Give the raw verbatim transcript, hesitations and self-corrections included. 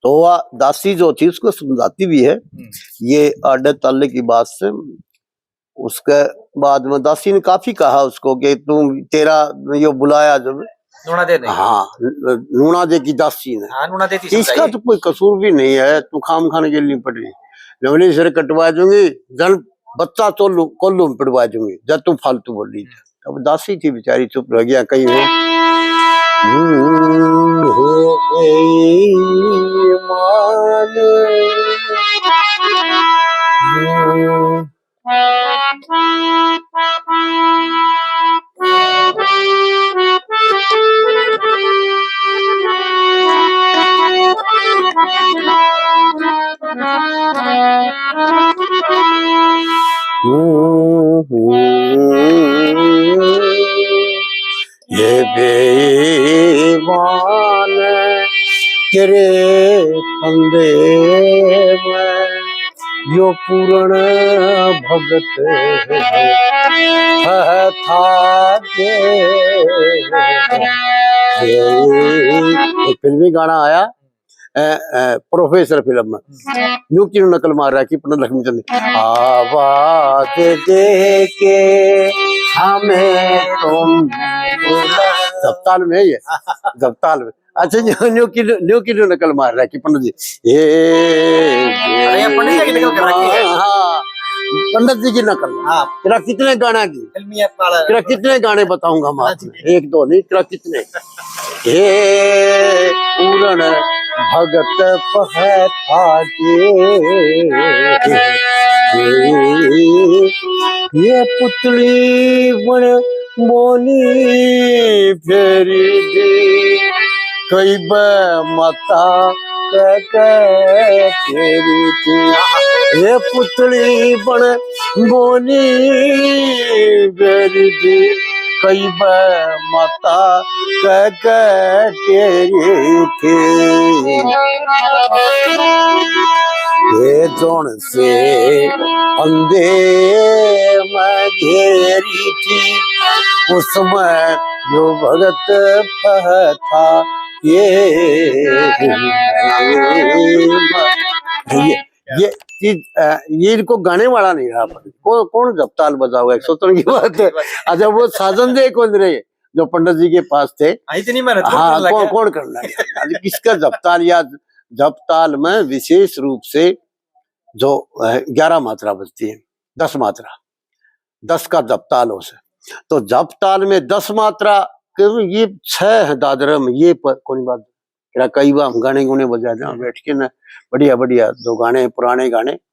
तो वह दासी जो थी उसको समझाती भी है। हम्म। ये आडे ताले की बात से उसके बाद में दासी ने काफी कहा उसको कि तू, तेरा यो बुलाया जब नूना दे ने। हाँ, नूना दे की दासी ने। हाँ, नूना दे थी इसका समझाई। तो कोई कसूर भी नहीं है, तू खाम खाने के लिए पड़ रही। जंगली सिर कटवा दूंगी, जन बच्चा तो कोल्लू में पिटवा दूंगी, जब तू फालतू बोली। अब दासी थी बेचारी, चुप रह गया कहीं हो। हम्म, हो गई मान। हम्म। ये बेईमान तेरे फंदे में यो पूरण भगत था के। एक फिल्मी गाना आया, अ, अ, प्रोफेसर फिल्म में, न्यू की नकल मार रहा है कि पंडित लक्ष्मी चंद, आवाज दे के हमें तुम बुला-, जपताल में है ये, जपताल में। अच्छा, न्यू, न्यू की, न्यू की नकल मार रहा है कि पंडित जी, ये अरे, ये पंडित जी की नकल कर रखी है। हाँ, पंडित जी की नकल। हाँ। तेरा कितने गाना की? फिल्मी एक्टर। तेरा कितने गाने बताऊंगा मैं हाँ जी। आपने? एक दो नहीं, तेरा कितने? हे पूरण भगत पहथा के, ये पुतली बन बोनी फेरी दी, कई बे माता कह के फेरी दी। ये पुतली बन बोनी फेरी दी, कई बे माता कह के फेरी थी। ये जोन से फंदे में घेरी थी, उसमें यो भगत पहथा ये। ये, ये चीज, अ, ये इनको गाने वाला नहीं रहा। कौन, कौन जपताल बजाओगा? एक सोचने की बात है। अच्छा, वो साजन दे कौन रहे जो पंडित जी के पास थे? हाँ, इतनी मेहनत कौन हाँ, करने लग कौन, गया? कौन करने लग गया? अरे, किसका जपताल? या जपताल में विशेष रूप से जो, अ, ग्यारह मात्रा बजती है, दस मात्रा, दस का जपताल हो से। तो जपताल में दस मात्रा, क्यों ये छह है दादर में, ये पर कौन बात? तेरा कई बार हम गाने गुने बजा दें, हम्म। बैठ के ना, बढ़िया बढ़िया जो गाने, पुराने गाने,